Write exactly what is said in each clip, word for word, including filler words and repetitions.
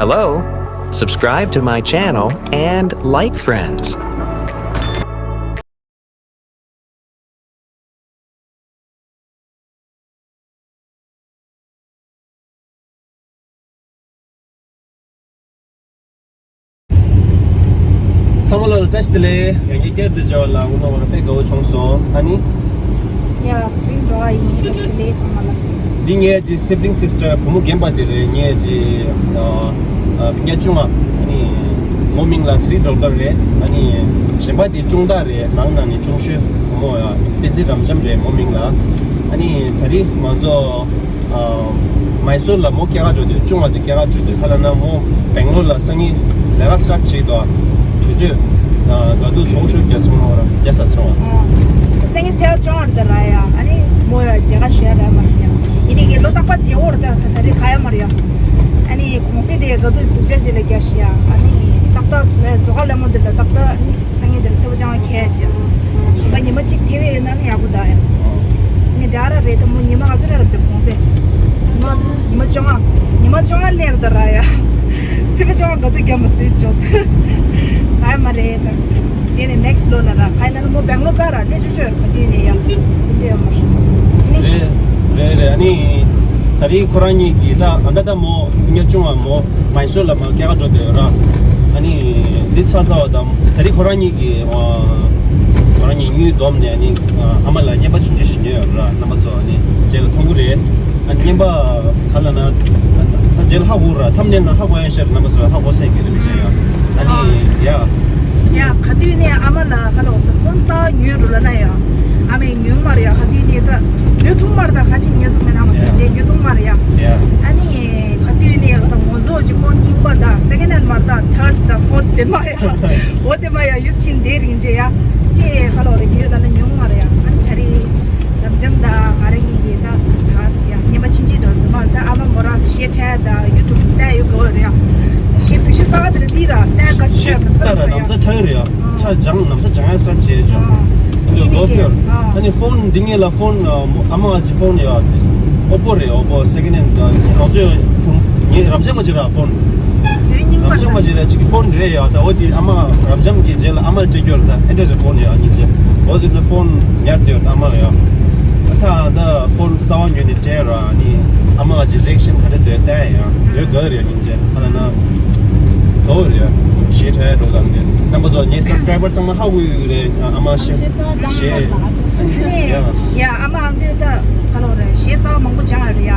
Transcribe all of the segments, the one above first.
Hello? Subscribe to my channel and like friends. ཚང་མ་ལ་བཀྲ་ཤིས་བདེ་ལེགས། ཡང་བསྐྱར་དུ་མཇལ་བ་ལ་དངོས་གནས་ཁོ་རང་དཔེ་དགའ་བོ་བྱུང་སོང་། ཨ་ནི། ཡ་ཚེ་རིང་འགྲོ་བ་ཡིན། བཀྲ་ཤིས་བདེ་ལེགས་ཚང་མ་ལ། འདི་ངའི་ཅི་sibling sister བུ་མོ་རྒན་པ་དེ་རེད། ངའི་ཅི་ཨ་ཨ་ཉ་ཆུང་ང་། ཨ་ནི་མོ་མིང་ལ་ཚེ་རིང་སྒྲོལ་དཀར་རེད། ཨ་ནི་གཞན་པ་དེ་ཅུང་ཏ་རེད། ནང་ན་ནི་ཅུང་ཤོས་བུ་མོ་ཡ་བསྟན་འཛིན་རབ་འབྱམས་རེད་མོ་མིང་ལ། ཨ་ནི་ད་རེས་ང་ཚོ། མའི་སོར་ལ་མོ་སྐྱེལ་ག་འགྲོ་དུས། ཆུང་བ་དེ་སྐྱེལ་ག་འགྲོ་དུས། ཁ་ལ་ན་མོ་སྦེང་ལོར་ལ་སང་ཉིན་ལས་ཀ་སི་ཊར་ཊི་བྱེད་དོ། དུས་ཚོད་དགའ་སྡུག་ཚོགས་ཤོག་རྒྱ་སེ་མ་ར་རྒྱ་ས་ཚེ་རིང་བ། སང་ཉིན་ཚེས་པ་བཅོ་ལྔ་རེད་ད་ར་ཡ། ཨ་ནི་མོ་ཡ་མཇལ་ཁ་ཞུ་ཡ་ར་མ་ཞུ་ཡ། ཡིན་ནི་གི་ལོ་རྟག་པ་མཇལ་འོ་ར་ད་ད་རེས་ག་ཡ་མ་ར་ཡ། ཨ་ནི་གུང་སེང་དེ་དགའ་སྡུག་སྡུག་ཅག་ཅིག་ལ་རྒྱ་ཞུ་ཡ། ཨ་ནི་ཏག་ཏག་ཚོ་ཡ་མཛོ་ཁ་ལ་མོ་འདི་ལ་ཏག་ཏག་ཨ་ནི། སང་ཉིན་དེར་ཚེས་པ་བཅོ་ལྔ་ཁེལ་ཅི། གཞན་པ་ཉི་མ་གཅིག་ཐེ་བའི་ཡོད་ན་ནི་ཡག་པོ་ད་ཡ། ནི་འདྲ་ར་རེད་ད་མོ་ཉི་མ་ག་ཚོད་ར་རབ་ཅིག་གུང་སེང་། ཉི་མ་ཉི་མ་བཅོ་ལྔ། ཉི་མ་བཅོ་ལྔ་ལེར་ད་ར་ཡ། ཚེས་པ་བཅོ་ལྔ་ག་དུས་རྒྱབ་མ་ཟེར་ཅོག་ད་ཡ་མ་རེད་ད། རྗེས་ནས་ནེག་སི་ལོ་ལ་ར་ཁ་ཡ་ན་ལ་མོ་སྦེང་ལོར་ཚར་ར་ལས་ཅོ་ཅོ་ཡོད་ག་དུས་ནས་ཡ། སེམས་ཁྲལ་ཡོད་མ་རེད། ནི། རེད་རེད་རེད། ཨ་ནི། ད་རིང་ཁོ་རང་གཉིས་ཀྱིས་ད་ཨ་ད་ད་མོ་ཉ་ཆུང་བ་མོ། མའི་སོར་ལ་མར་སྐྱེལ་ག་འགྲོ་འདོད་ཡོད་ར། ཨ་ནི་འདི་ཚ་ཚ་བ་དང་ད་རེས་ཁོ་རང་གཉིས་ཀྱིས་ཨ་ཁོ་རང་གཉིས་དངུལ་བསྡོམས་ནས། ཨ་ནི་ཨ་མ་ལ་རྔན་པ་ཆུང་ཆུང་ཞིག་ཉོས་ཡོད་ར། རྣམ་པ་ཚོ་ཨ་ནི་རྗེས་ལ་མཐོང་གི་རེད། ཨ་ནི་རྔན་པ་ག་ལ་ན་ད་རྗེས་ལ་ཧ་གོ་ར། ཐམ་ནས་ན་ཧ་གོ་ཡ་ཤར། རྣམ་པ་ཚོ་ཧ་གོ་སེ་གི་རེད་མི་བྱེད་ཡ། ཨ་ནི་ཡ། ཡ་ག་དུས་ནས་ཨ་མ་ལ་ག་ལ་འོ་ད་ཕོན་ས་ཉོས་འགྲོ་ལ་ན་ཡ། ཨ་མས་ཉོས་མ་རེད་ཡ། ག་དུས་ནས་ད་ཉོས་ཐུབ་མ་རེད། ད་ག་ཅིག་ཉོས་ཐུབ་མེད་ན་མ་ཟེར་རྗེས་ཉོས་ཐུབ་མ་རེད་ཡ། ཡ། ཨ་ནི། ག་དུས་ནས་ང་ཚོ་གི་ཕོན་རྙིང་པ་དང་སེ་ཀེན་ཌི་ཧེན་ཌི་མ་རེད་ད། ཐར་ཌི་དང་ཕོར་ཐི་དེ་མ་ཡ། འོ་དེ་མ་ཡ་ཡུས་ཕྱིན་དེ་རིང་རྗེས་ཡ། ཅེས་ཁ་ལོ་རེ་ཉོས་ལ་ན་ཉོ་མ་རེད་ཡ། ཨ་ནི་ད་རེས་རབ་འབྱམས་དང་ང་རང་གཉིས་ཀྱིས་ད་ད་སི་ཡ་ཉན་པ་ཕྱིན་ཅི་འགྲོ་ཙི་མ་རེད་ད། ཨ་མ་མོ་རང་གཞས་འཁྲབ་དང་ཡུ་ཊུབ་ལྟ་ཡོད་གོ་རེད་ཡ། གཞས་བོད་གཞས་གསར་པ་དེ་རེད་འདི་ར་ལྟ་ག་ཤེས་ད་ར་ནམ་ས་ཆགས་ཡོད་རེད་ཡ། ཆ་སྦྱང་ནམ་ས་སྦྱང་ཡ་སར་བྱས་ཅོ། ཨ་ནི་ལོ་ཕེར། ཨ་ནི་ཕོན་འདི་ངེད་ལ་ཕོན་ཨ་མ་ཅི་ཕོན་ཡོད། ཨོ་པོ་རེད། ཨོ་པོ་སེ་ཀེན་ཌི་ཧེན་ཌི། ང་ཚོས་ངེད་རབ་འབྱམས་མ་ཅི་ར་ཕོན། རབ་འབྱམས་མ་ཅི་ར་ཅིག་གི་ཕོན་རེད་ཡོད་ད། འོ་དེ་ཨ་མ་རབ་འབྱམས་ཀྱི་རྗེས་ལ་ཨ་མ་སྤྲད་རྒྱུ་རེད་ད། ཨེ་འདྲ་རེད་ཕོན་ཡོད་ཉིན་ཅེ། འོ་དེ་ནི་ཕོན་ཉར་དེ་ཡོད་ཨ་མ་ཡོད། ད་ད་ཕོན་གསར་པ་ཉོས་ནས་སྤྲད་ར། ཨ་ནི་ཨ་མ་ཅི་རེག་ཤན་ག་རེ་འདོད་ལྟ་ཡ་ཡོད་ག་རེད་ཉིན་ཅེ། ཨ་ལ་ན། དོ་རེད། ཞེ་དྲག་འགྲོ་དང་ནི་རྣམ་པ་ཚོ་ངའི་སབ་སི་ཀ་རའི་བར་ཚང་མ་ཧ་གོ་ཡོད་རེད། ཨ་མ་ཞེ་ཞེ་ཡ། ཡ་ཨ་མ་ཨ་འདོད་ད་ག་ལོ་རེད། ཞེ་ས་མང་པོ་སྦྱང་ཡོད་རེད་ཡ།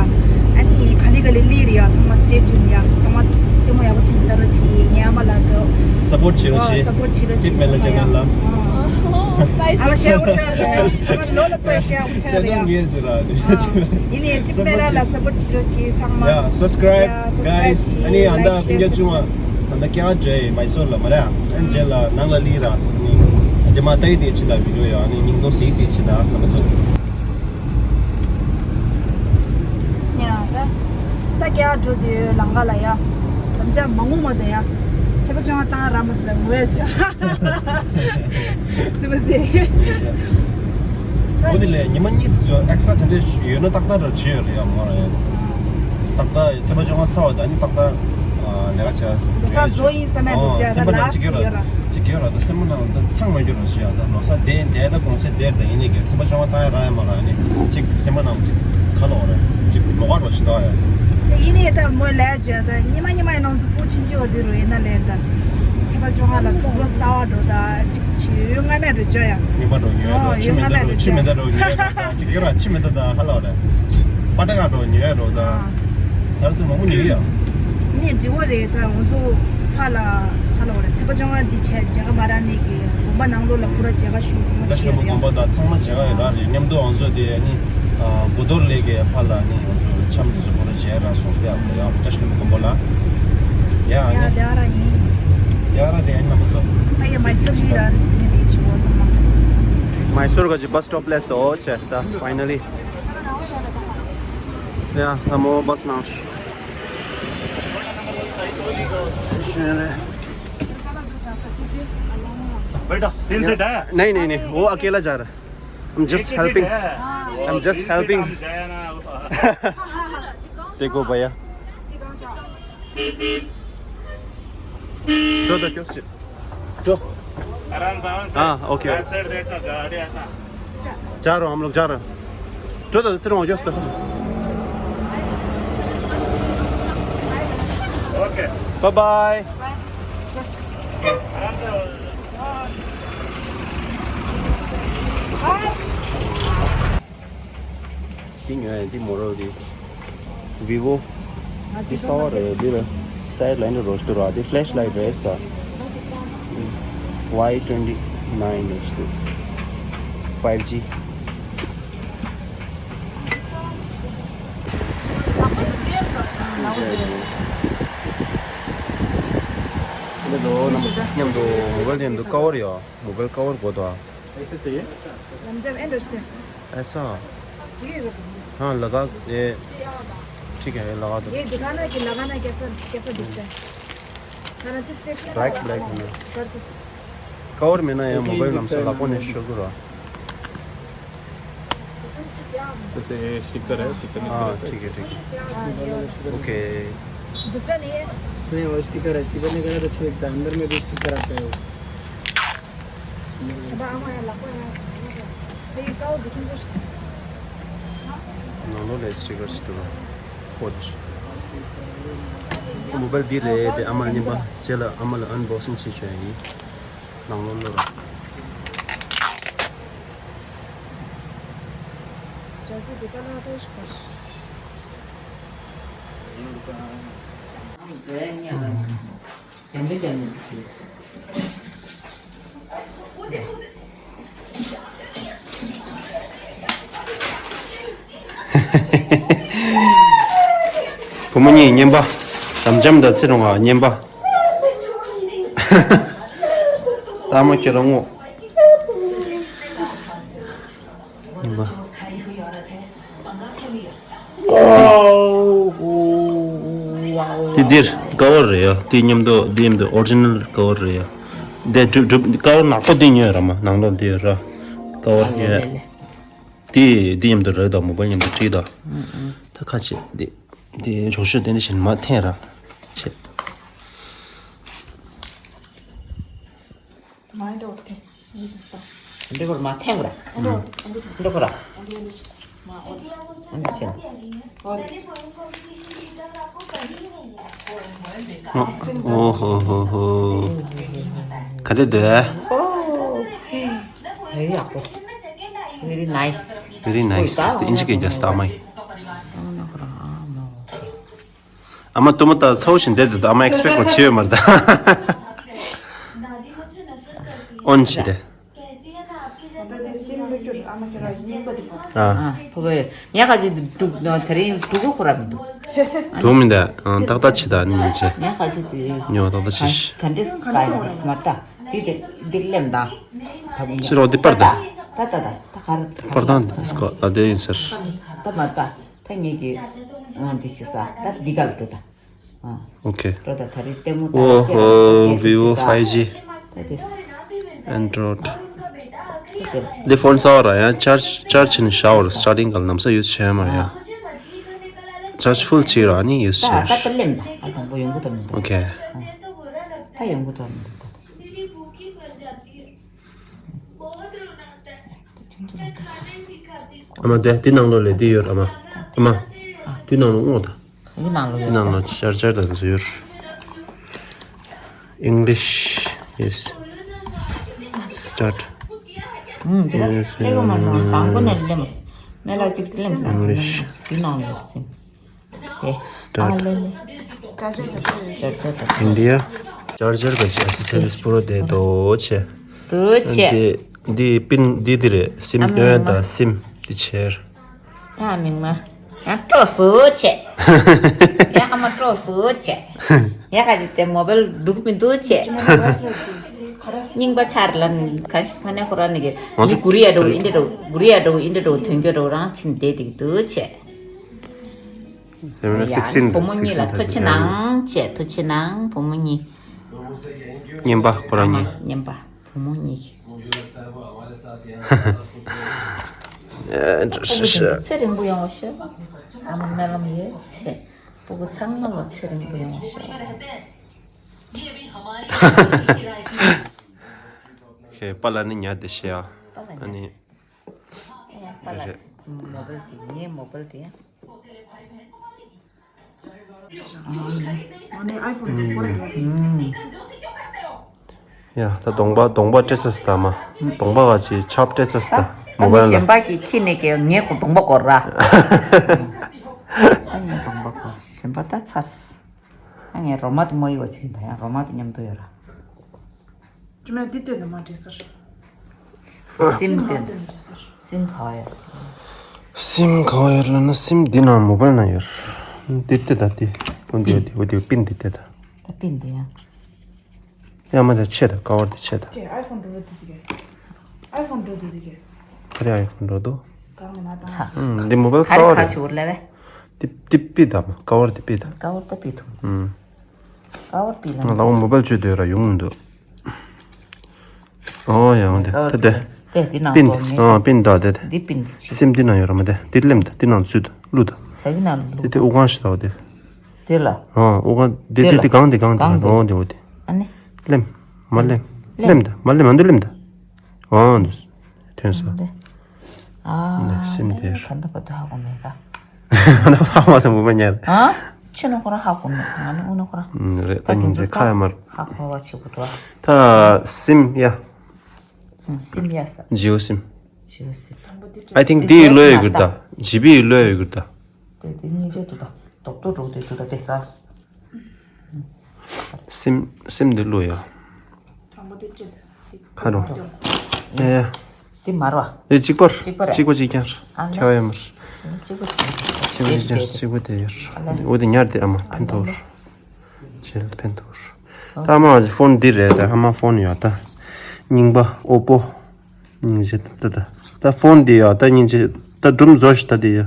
ཨ་ནི་ག་ལི་ག་ལི་ལི་རེད་ཡ། ཚང་མ་སི་ཊེ་ཊུན་ཡ། ཚང་མ་ལྟད་མོ་ཡག་པོ་བྱེད་ད་རོ་ཆི་ངའི་ཨ་མ་ལ་གོ་སབ་པོར་ཊི་བྱེད་རོགས་བྱེད། སབ་པོར་ཊི་བྱེད་རོགས་ཊིབ་མེད་ལ་ཅེ་ནལ་ལ། ཨ་མ་ཞེ་པོ་ཁྲ་རེད། ཨ་མ་ལོ་ལ་པ་ཞེ་པོ་ཁྲ་རེད་ཡ། ཅེ་ནལ་ངའི་ཟེར་ར་རེད། ཡིན་ནའི་ཊིབ་མེད་ལ་ལ་སབ་པོར་ཊི་བྱེད་རོགས་བྱེད་ཚང་མ། ཡ་སབ་སི་ཀ་རའིབ་གྷའི་སི། ཨ་ནི་ཨ་མདའ་ཕིང་རྒྱ་ཅུང་ཨ་མདའ་སྐྱ་ཇའི་མའི་སོར་ལ་མ་རེད། ཨ་ནི་རྗེས་ལ་ནང་ལ་ལི་ར། ཨ་ནི་མ་ཏའི་དེ་ཆི་ད་བི་ཌིའོ་ཡ། ཨ་ནི་སྙིང་དོ་སི་སི་ཆི་ད་ལ་མ་སོ། ཡ་ད་ད་སྐྱ་འགྲོ་དུས་ལང་ག་ལ་ཡ། ལམ་ཆ་མ་ངུ་མ་དེ་ཡ། ཚེ་པ་ཅང་ཏང་ར་མ་སི་ལ་ངུ་ཡ་ཆ། ཙི་མ་ཟེ། འོ་དེ་ལས་ཉི་མ་གཉིས་སུ་ཨེག་སི་ཊ་ར་དེ་འདྲ་ཡོད་ན་ཏག་ཏག་འདྲ་བྱེད་ཡོད་རེད་ཡ། མོ་ར་ཡ། ཏག་ཏག་ཚེས་པ་བཅོ་ལྔ་ཚར་བ་དང་ནི་ཏག་ཏག་ལས་ཀ་བྱས། ལོ་གསར་རྫོགས་ཡིན་བསམ་ཡ་འདུག་བྱས་སེམས་པ་ནང་ཅིག་ཡོད་ར་ཅིག་ཡོད་ར་འདུག་སེམས་པ་ནང་ད་ཚང་མ་འགྱུར་ར་བྱས་ཡ། ད་ལོ་གསར་དེ་འདས་ད་གུང་སེང་དེར་ད་ཡིན་ནི་གི་ཚེས་པ་བཅོ་ལྔ་བཏང་ཡ་རག་ཡ་མ་རག་ཡ་ནི་ཅིག་སེམས་པ་ནང་ཅིག་ག་ལོག་ར་ཅིག་ལོག་ག་རོ་ཅིག་ཏོག་ཡ། ད་ཡིན་ནི་ད་མོ་ལས་བྱས་ད་ཉི་མ་ཉི་མ་ཡི་ནང་ཚོ་པོ་ཕྱིན་ཅི་བ་དེ་རུ་ཡིན་ན་ལན་ད་ཚེས་པ་བཅོ་ལྔ་ལ་ཐུག་ལོ་གསར་བ་འགྲོ་ད་ཅིག་ཅིག་ཡོད་ང་མེད་རུ་བཅོ་ཡ། ཉི་མ་འགྲོ་ཉོ་ཡ་འགྲོ་ཆི་མེད་ད་འགྲོ་ཆི་མེད་ད་འགྲོ་ཉོ་ཡ་འགྲོ་ད་ཅིག་ཡོད་ར་ཆི་མེད་ད་ད་ཧ་ལོག་ར་པ་ཏ་ག་འགྲོ་ཉོ་ཡ་འགྲོ་ད། ཚར་ཚུར་མང་པོ་ཉོས་ཡ། ནི་འདྲི་བོ་རེད་ད་ང་ཚོ་ཕ་ལ་ཕ་ལ་བ་རེད་ཚེས་པ་བཅོ་ལྔ་འདི་བྱས་རྒྱ་གར་མ་ར་ནས་ཀྱི་དགོན་པ་ནང་ལོགས་ལ་པུ་ར་མཇལ་ཁ་ཞུས་སོང་། ད་ཤི་ལོ་མོ་དགོན་པ་དང་ཚང་མ་མཇལ་ཁ་ཡོད་ར་རེད། མཉམ་དུ་ང་ཚོ་དེ་ནི་བུ་རྡོར་ལེགས་ཀྱི་ཕ་ལ་ནི་ང་ཚོ་འཆམ་འདི་ཚོ་པུ་ར་མཇལ་ར་སོང་སྟེ་ཡ་བཀྲ་ཤིས་ལྷུན་པོ་དགོན་པ་ལ་ཡ། ཡ་ནི་དེ་ཨ་ར་ཡིན། ཡ་ར་དེ་ཨ་ནི་རྣམ་པ་ཚོ། ཨ་ཡ་མའི་སོར་ཡིན་ར་ནི་དེ་ཆི་བོ་ཚང་མ། མའི་སོར་ག་ཅི་བ་སི་སི་ཊོབ་ལས་སོ་ཆེ་ད་ཕའི་ནལ་ལི། या, हम वो बस ना। बेटा, तीन सीट है? नहीं, नहीं, नहीं, वो अकेला जा रहा है। I'm just helping। I'm just helping। देखो भैया। जो तो क्यों से जो आराम से, आराम से। हाँ, ओके। बैक साइड देख, गाड़ी आता। जा रहा हूँ, हम लोग जा रहे हैं। जो तो सिर्फ हो गया। ओके। Bye bye. आराम से। འདི་ཉོས་ཡིན། འདི་མོ་རོ་འདི། བི་བོ། འདི་གསར་པ་རེད། འདི་ལ་སའིཌ་ལ་འདི་རོ་སྟོད་ར། འདི་ཕི་ལེཤ་ལའིཊ་རེད་ས། ཝའི་ཊུ་ཝེན་ཊི་ནའིན་ནས་འདུག་ཕའིབ་ཇི། འདི་ལོ་མཉམ་དུ་མོ་བལ་མཉམ་དུ་ཀ་བར་ཡོད། མོ་བལ་ཀ་བར་དགོས་དོ། ऐसे चाहिए? लमजम एंड उसमें ऐसा। ठीक है। हाँ, लगा। ये ठीक है, ये लगा दो। ये दिखाना कि लगाना कैसा, कैसा दिखता है। खाना किससे? ब्लैक, ब्लैक में। कर से। कवर में ना, ये ऐसे ही मोबाइल दिखता नंबर है लगा ना। कौन है, शुक्र है। जैसे ये स्टिकर है, स्टिकर नहीं हाँ, निकलता ठीक है, ऐसे। ठीक है। हाँ, ये वाला स्टिकर ओके। दूसरा नहीं है। नहीं, वो स्टिकर है, स्टिकर निकाला तो अच्छा लगता है, अंदर में भी स्टिकर आता है वो। ནང་ལོགས་ལ་སི་ཊི་ཀར་ཞིག་འདུག་ག་ཁོ་ཆུ། མོ་བལ་འདི་རེད་དེ། ཨ་མ་གཉིས་པ་རྗེས་ལ་ཨ་མ་ལ་ཨན་བོག་སིང་བྱེད་བྱོས་ཡིན། ནང་ལོགས་ལ། བུ་མོ་གཉིས་རྔན་པ། དམ་འཇམ་དང་ཚེ་རིང་བ་རྔན་པ། ལྟག་མ་ཁྱེད་རང་ངོ་། རྔན་པ། དེ་འདིར་ཀ་བར་རེད་ཡ། དེ་མཉམ་དུ་དེ་མཉམ་དུ་ཨོ་རི་ཇི་ནལ་ཀ་བར་རེད་ཡ། དེ་གྲུབ་གྲུབ་ཀ་བར་ནག་པོ་དེ་ཉོས་ར་མ། ནང་ལོགས་དེ་ཡོད་ར། ཀ་བར་ཡ། དེ་དེ་མཉམ་དུ་རེད་དོ། མོ་བལ་མཉམ་དུ་བྲིས་དོ། ད་ཁ་ཆེ་དེ་དེ་འཇོག་ཤོད་དེ་འདྲ་བཞིན་མ་འཐེན་ར་ཆེ། མ་འདྲ་བར་ཐེངས། འདི་བར་མ་ཐེངས་ར། འདི་བར་མ་འདི་བར་འདི་བར། འདི་ཆེ། ཨོ་ཧོ་ཧོ་ཧོ། ག་འདྲ་འདུག་ཨོ། ཧེ་ཡག་པོ། Very nice. Very nice. དེ་ཨིན་ཇི་སྐད་རྒྱག་སྟབས་མ་ཡིན། ཨ་མ་ལྟད་མོ་ལྟ་ཚ་བོ་ཞིག་བསྡད་འདུག་ཨ་མ་ཨེག་སི་པེག་མ་བྱས་ཡོད་མ་རེད་ད། ཨོན་བྱས་ཏེ། ཨ། ཕུ་གུ་ངས་ག་ཅིག་འདུག་དེ་རིང་འདུག་གོ་ཁོ་ར་མི་འདུག་འདུག་མི་འདུག་ཨང་། ཏག་ཏག་བྱེད་ད་ནི་མི་བྱེད། ངས་ག་ཅིག་དེ་རིང་ཉོ་ཏག་ཏག་བྱེད། ག་འདྲས་ག་ཡིན་མ་ལྟ། དེ་དེ་འདིར་སླེབས་ད། ཕྱི་རོགས་འདི་པར་ད། ད་ད་ད་ད་ག་རེ་པར་ད་འདི་སྐོར་ད་དེ་ཡིན་ཟེར། ད་མ་ལྟ། ད་ངེད་ཀྱི་ཨང་འདི་བྱེད་ས་ད་འདི་ག་ལ་འགྲོ་ད། ཨ། ཨོ་ཁེ། འགྲོ་ད་ད་རེས་ལྟད་མོ་ད་ཨོ་ཧོ། བི་བོ་ཕའིབ་ཇི། ད་དེ། ཨེན་ཌོ་རོ་ཌི། ད་དེ། འདི་ཕོན་གསར་པ་ར་ཡང་ཅར་ཅར་བྱས་ནས་བཞག་པ་རེད། སི་ཊར་ཊིང་ག་ལ་ལམ་སང་ཡུ་སི་བྱས་མ་རེད་ཡ། ཅར་ཕུལ་བྱས་ར་ནི་ཡུ་སི་ད་ད་བྱས། ད་ལེམ་ད་ཨ་དང་པོ་ཡོང་གི་ད་མི་འདུག་ཨོ་ཁེ། ད་ཡོང་གི་ད་མི་འདུག་ཨ་མ་དེ་དེ་ནང་ལོགས་ལ་དེ་ཡོད་ཨ་མ། ཨ་མ། དེ་ནང་ལོགས་སྔོག་ད། ག་གི་ནང་ལོགས་དེ་ཡོད། ནང་ལོགས་ཅར་ཅར་དང་ཟུར། English is start. ཨུམ། དེ་ལ་ལེགས་མ་ནང་དང་པོ་ནས་ལེམ། མེ་ལ་ཅིག་ལེམ་ས། English. དེ་ནང་ལོགས་སིམ། དེ། Start. ཨ་ལེ་ལེ། ཅར་ཅར་དང་། India. ཅར་ཅར་ག་ཅི་ཨེ་སི་སེ་རི་སི་པུ་རོ་དེ་དོ་ཆེ། དོ་ཆེ། དེ་འདི་པིན་འདི་འདི་རེད། སིམ་ཨ་མ་སྟོན་དང་སིམ་འདི་ཆེར། ད་མིང་མ། ཡང་སྤྲོ་སུ་ཆེ། ཡང་ཨ་མ་སྤྲོ་སུ་ཆེ། ཡང་ཁ་ཅིག་དེ་མོ་བལ་འགྲུག་མི་འདུག་ཆེ། རྙིང་པ་ཆར་ལ་ནི་ག་ཞིག་ཕ་ནས་ཁོ་རང་ནི་གི་ང་ཚོ་མི་གུ་རི་ཡ་འགྲོ་ཨིན་དྲ་འགྲོ་གུ་རི་ཡ་འགྲོ་ཨིན་དྲ་འགྲོ་དོན་གྱོ་འགྲོ་རང་ཕྱིན་བསྡད་དེ་འདུག་ཆེ། Camera ཡ། sixteen བུ་མོ་གཉིས་ལ་sixteen ཐུགས་རྗེ་གནང་ཆེ། ཐུགས་རྗེ་གནང་བུ་མོ་གཉིས། རྔན་པ་ཁོ་རང་གཉིས། རྔན་པ་བུ་མོ་གཉིས། ཨེ། ཤ་ཤ། ཚེ་རིང་པོ་ཡོང་བ་ཤོག་ཨ་མ་སྨོན་ལམ་ཡོད་ཆེ། སྤུ་གུ་ཚང་མ་ལ་ཚེ་རིང་པོ་ཡོང་བ་ཤོག་ཁྱེད་པཱ་ལགས་ནི་ཉལ་བསྡད་ཤག་ཡ། པཱ་ལགས་ཉལ། ཨ་ནི། ཨེ་ཡ་པཱ་ལགས། རེད། མོ་བལ་དེ་ངའི་མོ་བལ་དེ་ཡ། ཨ་ནི་ཨའི་ཕོན་དེ་ཁོ་རང་ཉལ་བསྡད་ཤག་ཡ། ད་གདོང་པ་གདོང་པ་སྤྲད་ཚར་སི་ད་མ། གདོང་པ་ག་ཅིག་ཆབ་སྤྲད་ཚར་སི་ད། ཨ་མོ་བལ་ལ། གཞན་པ་གི་ཁྱི་ནས་ཀྱི་ངའི་གདོང་པ་སྐོར་ར། ཨ་ངའི་གདོང་པ་སྐོར་གཞན་པ་ད་ཚར་སི། ཨ་ངའི་རོ་མ་དེ་མ་ཡོད་པ་ཅིག་ཡིན་ད་ཡང་རོ་མ་དེ་མཉམ་དུ་ཡོད་ར། ཅི་མ་འདི་སྟོན་ནས་མ་འདྲེས་སར། སིམ་སྟོན། སིམ་ག་བ་ཡོད། སིམ་ག་བ་ཡོད་ལ་ན་སིམ་འདི་ནང་མོ་བལ་ན་ཡོད། འདི་སྟོན་ད་འདི། འོ་འདི་འོ་འདི་འོ་འདི་པིན་འདི་སྟོན་ད། ད་པིན་འདི་ཡང་། ཡ་མ་ད་ཆེ་ད་ཀ་བར་འདི་ཆེ་ད། ཀྱེ་ཨའི་ཕོན་འགྲོ་ར་འདི་འདི་གས། ཨའི་ཕོན་འགྲོ་འདི་འདི་གས། ཁ་རེ་ཨའི་ཕོན་འགྲོ་དོ། གང་ནས་མ་བཏང་། ཧ། ཨུམ་འདི་མོ་བལ་ཧ་ས་བ་རེ་ཁ་རེད། ཆུ་བུར་ལ་བས། འདི་འདི་པི་ད་མ་ཀ་བར་འདི་པི་ད། ཀ་བར་ད་པི་ཐུ། ཨུམ། ཀ་བར་པི་ལ། ང་ལ་འོ་མོ་བལ་བཅོས་དོད་ར་ཡོང་མི་འདུག་ཨོ་ཡང་འདི་ད་དེ། དེ་འདི་ནང་པིན་འགྲོ་ངེས། ཨོ་པིན་ད་དེ་དེ། འདི་པིན་འདི་ཆི། སིམ་འདི་ནང་ཡོད་ར་མ་དེ་འདི་ལེམ་ད་འདི་ནང་ཚུད་ད་བླུག་ད། ད་འདི་ནང་བླུག་དེ་དེ་དབུ་གང་ཞིག་ད་འོ་དེ། དེ་ལ། ཨོ་དབུ་གང་དེ་དེ་དེ་ལ། དེ་གང་དེ་གང་དེ་གང་གང་དེ། ཨོ་དེ་འོ་དེ། ཨ་ནི། ལེམ། མ་ལེམ། ལེམ། ལེམ་ད་མ་ལེམ་ཨ་འདི་ལེམ་ད། ཨོ་འདི། ཐོན་སོ། འདི། ཨ་འདི་སིམ་དེ་ར། ད་ད་པ་ད་ཧ་གོ་མེད་ད། ད་པ་ཧ་མ་སོང་བུ་མ་ཉར། ཨ། ཆུ་ནོ་ཁོ་ར་ཧ་གོ་མེད་ང་ནི་ཨུ་ནོ་ཁོ་ར། ཨུམ་རེད་ད་ད་སྙིང་རྗེ་ཁ་ཡ་མར། ཧ་གོ་བ་ཆེ་གོ་ཏོ། ད་སིམ་ཡ། སིམ་ཡ་ས། ཇིའོ་སིམ། ཇིའོ་སིམ། I think འདི་ཡི་ལོས་ཡོད་གི་ད། ཇི་བི་ཡི་ལོས་ཡོད་གི་ད། དེ་དེ་གཉིས་ཆ་དུ་ད། དོག་ཏོ་འགྲོ་དེ་དུ་ད་དེ་ད། སིམ་སིམ་འདི་ལོས་ཡ། ཁ་རོ། ཨེ་ཡ། དེ་མར་བ། དེ་གཅིག་པར། གཅིག་པ་རེད། གཅིག་པ་གཅིག་ཀྱང་། ཨ་ལེ། ཁྱེད་ཡ་མར། གཅིག་པ་གཅིག་པ་གཅིག་པ་དེ་ཡར། ཨ་ལེ། འོ་དེ་ཉར་དེ་ཨ་མ་ཕན་ཐོགས། ཨ་ལེ། ཇེལ་ཕན་ཐོགས། ད་ཨ་མ་གི་ཕོན་འདི་རེད་ད་ཨ་མ་ཕོན་ཡོད་ད། རྙིང་པ་ཨོ་པོ། རྙིང་རྗེ་ད་ད། ད་ཕོན་འདི་ཡོད་ད་རྙིང་རྗེ་ད་སྒྲུང་རྫོགས་ཤི་ད་དེ་ཡ།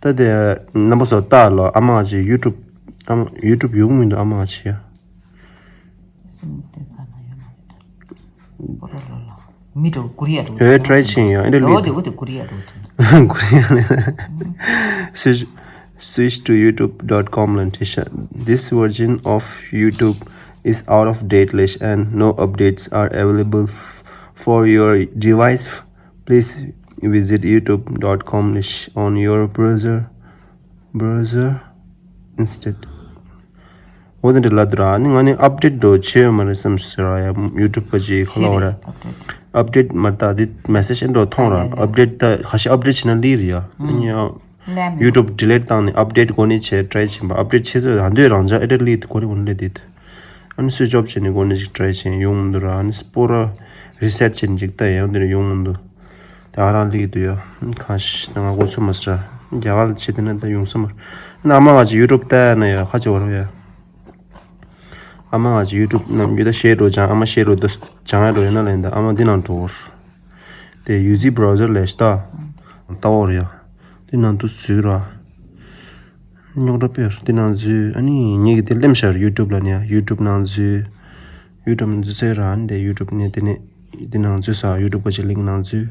ད་དེ་རྣམ་པ་ཚོ་ལྟ་ལོ་ཨ་མ་ཅི་ཡུ་ཊུབ་ཨ་མ་ཡུ་ཊུབ་ཡོང་མི་འདུག་ཨ་མ་ཅི་ཡ། སེམས་དེ་ཁ་ན་ཡོད་མ་རེད། ཨོ་རོ་རོ་རོ། མི་འགྲོ་ཀོ་རི་ཡ་འགྲོ། ཨེ་ཊ་རའི་ཆེན་ཡོད་ཨེ་འགྲོ་ལི། འོ་དེ་འོ་དེ་ཀོ་རི་ཡ་འགྲོ་ཐུབ། ཀོ་རི་ཡ་ལི། Switch, switch to youtube dot com ལ་འཁྲིད་ཤག This version of YouTube is out of date list and no updates are available f- for your device. Please visit youtube dot com list on your browser browser instead. འོ་དེ་འདྲ་ལབ་འདུག་ར། ཨ་ནི་ང་ནི་ཨབ་ཌེཊ་འགྲོ་བྱས་ཡོད་མ་རེད་བསམ་ཟེར་ར་ཡ། ཡུ་ཊུབ་ག་ཅིག་ཁོ་ལ་འོ་ར། ཨབ་ཌེཊ་མ་རེད་ད་འདི་མེ་སེ་ཇི་ཨེ་འགྲོ་མཐོང་ར། ཨབ་ཌེཊ་ད་ག་ཤེད་ཨབ་ཌེཊ་བྱས་ན་ལི་རེད་ཡ། ཨ་ནི་ཡ། ཡུ་ཊུབ་ཌི་ལིཊ་བཏང་ནས་ཨབ་ཌེཊ་འགོ་ནས་བྱས་ཊ་རའི་བྱས་པ། ཨབ་ཌེཊ་བྱས་ཚོད་ད་འདོད་རང་ཅག་ཨེ་ཊར་ལི་དེ་འགོ་ནས་འགོ་ནས་ལས་དེ། ཨ་ནི་སུའིཆ་ཨོཕ་བྱས་ནས་འགོ་ནས་ཅིག་ཊ་རའི་བྱས་ཡོང་མི་འདུག་ར། ཨ་ནི་སྤོ་ར་རི་སེཊ་བྱས་ནས་ཅིག་ལྟ་ཡང་དེ་ནས་ཡོང་མི་འདུག་དེ་ཨ་རང་ལི་འདུག་ཡ། ཁ་ཤས་ང་འགོ་ཚུགས་མ་སོང་ར། རྒྱ་གར་ལ་བྱས་དེ་ན་ད་ཡོང་ས་མ་རེད། ཨ་ནི་ཨ་མ་ང་ཅིག་ཡུ་ཊུབ་ལྟ་ཡ་ན་ཡ་ཁ་ཅིག་བར་བ་ཡ། ཨ་མ་ང་ཅིག་ཡུ་ཊུབ་ནམ་རྒྱུན་ད་ཤེར་འགྲོ་ཅང་ཨ་མ་ཤེར་འགྲོ་ད་ཅང་ཡ་འགྲོ་ཡ་ན་ལེན་ད་ཨ་མ་འདི་ནང་འགྲོ་བར། དེ་ཡུ་ཛི་བྷ་རའུ་ཛར་ལས་ཤི་ད། ལྟ་བར་ཡ། འདི་ནང་དུ་འཛུལ་ར། རྙོག་དྲ་དཔེ་འདི་ནང་འཛུལ་ཨ་ནི་ངེད་ཀྱི་དེ་ལེམ་ཤར་ཡུ་ཊུབ་ལ་ནི་ཡ་ཡུ་ཊུབ་ནང་འཛུལ། ཡུ་ཊུབ་ནང་འཛུལ་ཚེ་ར་ཨ་ནི་དེ་ཡུ་ཊུབ་ནས་དེ་ནས་འདི་ནང་འཛུལ་ས་ཡུ་ཊུབ་ག་ཅིག་ལིང་ནང་འཛུལ།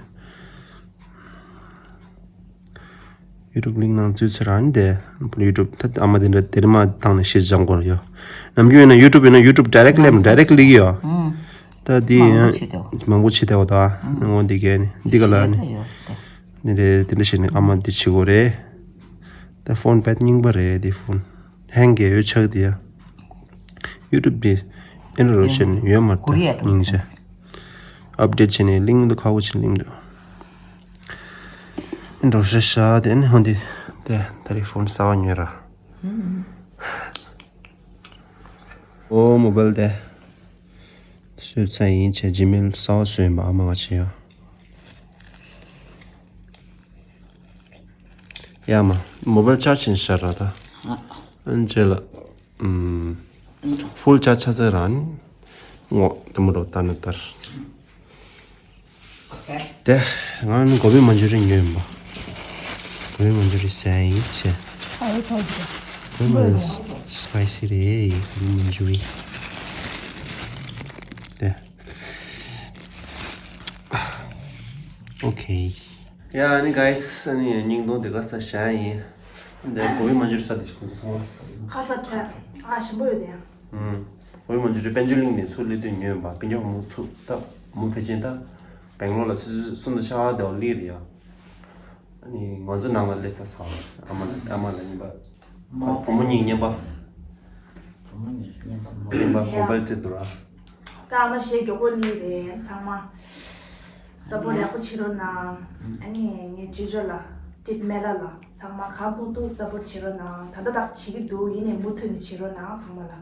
ཡུ་ཊུབ་ལིང་ནང་འཛུལ་ཚེ་རང་དེ་ཡུ་ཊུབ་ད་ཨ་མ་དེ་འདྲ་དེ་རིང་མ་བཏང་ནས་ཤེས་སྦྱང་དགོས་ཡོད། ནམ་རྒྱུན་ཡིན་ན་ཡུ་ཊུབ་ཡིན་ན་ཡུ་ཊུབ་ཌའི་རེག་ལེམ་ཌའི་རེག་ལིག་ཡོད། ད་དེ་མང་པོ་ཡིན་ཆེ་དེ་མང་པོ་ཆེ་དེ་འོ་ད་ངོ་འདི་གས་ནི་འདི་ག་ལ་ནི་འདི་རེད་དེ་འདྲ་བྱས་ནས་ཨ་མ་འདི་བྱེད་དགོས་རེད། ད་ཕོན་པད་རྙིང་པ་རེད་དེ་ཕོན་ཧེང་གས་ཡོད་ཆགས་དེ་ཡ། ཡུ་ཊུབ་དེ་ཨེན་ཌོ་རོ་ཤན་ཡོད་མ་རེད་ད་སྙིང་རྗེ། ཨབ་ཌེཊ་བྱས་ནས་ལིང་འདུག་ཁ་བོ་ཆེ་ལིང་འདུག་ཨེན་ཌོ་རོ་ཤན་ཤ་དེ་ནི་ཧོན་དེ་དེ་ད་རེས་ཕོན་གསར་བ་ཉོས་ར། ཨོ་མོ་བལ་དེ་བཟོས་ཚར་ཡིན་ཆེ་ཇི་མེལ་གསར་བ་བཟོས་ཡིན་པ་ཨ་མ་ང་ཆེ་ཡ། ཡ་མ་མོ་བལ་ཆར་ཆེན་ཤར་ར་ད། ཨན་ཇེ་ལ། ཨུམ། ཕུལ་ཆ་ཆ་ཚ་རང་། ངོ་དེ་མོ་རོ་ད་ནི་ལྟར། དེ་ང་ནི་གོ་བི་མན་ཇུ་རི་ཉོས་ཡིན་པ། གོ་བི་མན་ཇུ་རི་ཟ་ཡིན་ཆེ། གོ་བི་མན་ཇུ་རི་སི་པའི་སི་རེད་གོ་བི་མན་ཇུ་རི། དེ། ཨོ་ཁེ། ཡ་ཨ་ནི་གྷའི་སི་ཨ་ནི་སྙིང་གདོང་དེ་ག་ས་བཞག་ཡིན། འདི་གོ་བའི་མ་འཇུ་རི་ས་དེ་ཞིག་ཁོང་ཚོ་ཚང་མ། ཁ་ས་ཁྲ་ཨ་ཞིམ་པོ་ཡོད་དེ་ཡང་། ཨུམ། གོ་བའི་མ་འཇུ་རི་དཔལ་འབྱོར་གླིང་ནས་ཚུར་སླེབས་དུས་ཉོས་ཡིན་པ། ཕིན་ཀྱག་མོ་ཚུར་ད་མོ་ཕལ་ཆེར་ད་སྦེང་ལོར་ལ་ཆུ་ཚོད་གསུམ་དང་ཕྱེད་ཀ་དེ་བ་སླེབས་རེད་ཡ། ཨ་ནི་ང་ཚོ་ནང་ལ་སླེབས་ཚར་ཚར། ཨ་མ་ལ་ཨ་མ་ལ་གཉིས་པ། ཁོ་བུ་མོ་གཉིས་གཉེན་པ། བུ་མོ་གཉིས་གཉེན་པ་མོ་གཉེན་པ་མོ་པལ་ཏི་དུ་ར། ད་ཨ་མ་ཞེ་མགྱོགས་པོ་ནི་རེད་ཚང་མ། ས་པོར་ཡག་པོ་བྱེད་རོགས་གནང་། ཨ་ནི་ངའི་ཅོ་ཅོ་ལ་ཏིབ་མེ་ལ་ལ་ཚང་མ་གང་ཐུབ་ཐུབ་ས་པོར་བྱེད་རོགས་གནང་། ད་ལྟ་དག་བྱེད་ཀྱི་འདུག་ཡིན་ནའི་མུ་མཐུད་ནས་བྱེད་རོགས་གནང་ཚང་མ་ལ།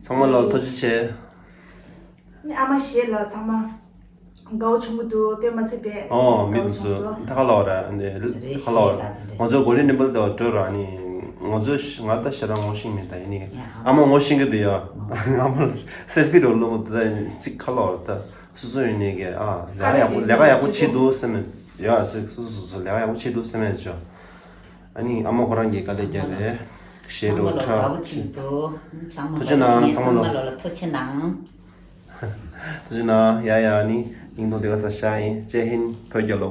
ཚང་མ་ལ་ཐུགས་རྗེ་ཆེ། ནི་ཨ་མ་ཞེ་ལ་ཚང་མ་དགའ་བོ་བྱུང་གི་འདུག་དཔེ་མ་སྲིད་པས་ཨོ་མི་དགའ་བོ་འདུག་སོ། བྱུང་སོང་། ད་ཁ་ལོ་ར་ཨ་ནི་རེད་ཁ་ལོ་ར། ང་ཚོ་གོ་རི་ནི་པལ་དུ་འགྲོ་ར་ནི། ང་ཚོ་ང་ད་ཞེ་དྲག་ངོ་ཤེས་མེད་ད་ཡིན་ནི། ཨ་མ་ངོ་ཤེས་ཀྱི་འདུག་ཡ། ཨ་མ་ལ་སེལ་ཕི་རོ་ལོ་ད་གཅིག་ཁ་ལོ་ར་ད་སོ་སོ་ཡིན་ནི་གི་ཨ་ལས་ཀ་ཡག་པོ་ལས་ཀ་ཡག་པོ་བྱེད་འདུག་སེམས་མེད་ཡ། སོ་སོ་སོ་སོ་ལས་ཀ་ཡག་པོ་བྱེད་འདུག་སེམས་མེད་ཅོ། ཨ་ནི་ཨ་མ་ཁོ་རང་གི་དཀའ་ལས་རྒྱབ་རེད། ཞེ་དྲག་ཚང་མ་ལོ་དགའ་པོ་བྱེད་འདུག་ཚང་མ་ཐུགས་རྗེ་གནང་ཚང་མ་ལོ། ཚང་མ་ལོ་ལ་ཐུགས་རྗེ་གནང་། ཐུགས་རྗེ་གནང་། ཡ་ཡ་ནི་སྙིང་ཐོང་དེ་ག་ས་ཤ་ཡིན་ཅེ་ཧིན་བོད་རྒྱལ་ལོ།